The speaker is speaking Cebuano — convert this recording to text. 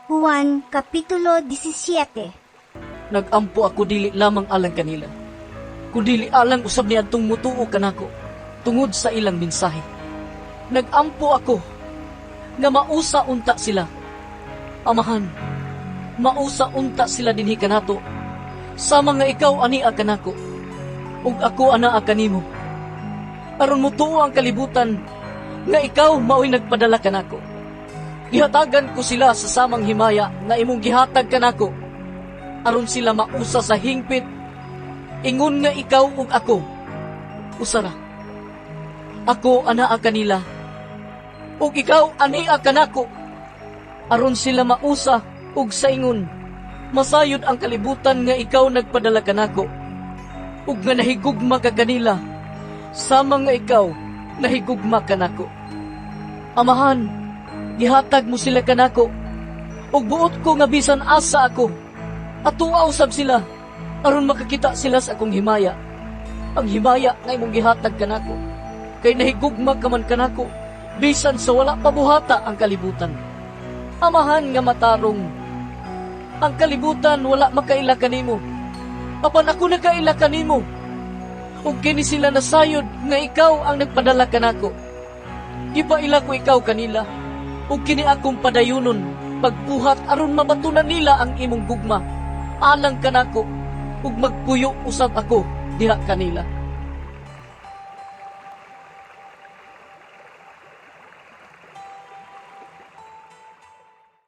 Juan Kapitulo 17. Nag-ampo ako dili lamang alang kanila, kundili alang usab niadtong mutuo kanako tungod sa ilang mensahe. Nag-ampo ako nga mausa unta sila. Amahan, mausa unta sila dinhi kanato, sama nga ikaw ania kanako, ug ako anaa kanimo. Aron mutuo ang kalibutan nga ikaw mao'y nagpadala kanako. Gihatagan ko sila sa samang himaya nga imong gihatag kanako, aron sila mausa sa hingpit ingon nga ikaw ug ako usa ra. Ako anaa kanila ug ikaw ania kanako, aron sila mausa ug sa ingon masayod ang kalibutan nga ikaw nagpadala kanako ug nga nahigugma ka kanila sama nga ikaw nahigugma kanako. Amahan, gihatag mo sila kanako ug buot ko nga bisan asa ako, atoa usab sila aron makakita sila sa akong himaya, ang himaya nga imong gihatag kanako, kay nahigugma ka man kanako bisan sa wala pa buhata ang kalibutan. Amahan nga matarong, ang kalibutan wala makaila kanimo, apan ako nakaila kanimo, ug kini sila nasayod nga ikaw ang nagpadala kanako. Gipaila ko ikaw kanila, ug kini akong padayunon pagbuhat aron mabatunan nila ang imong gugma alang kanako ug magpuyo usab ako diha kanila.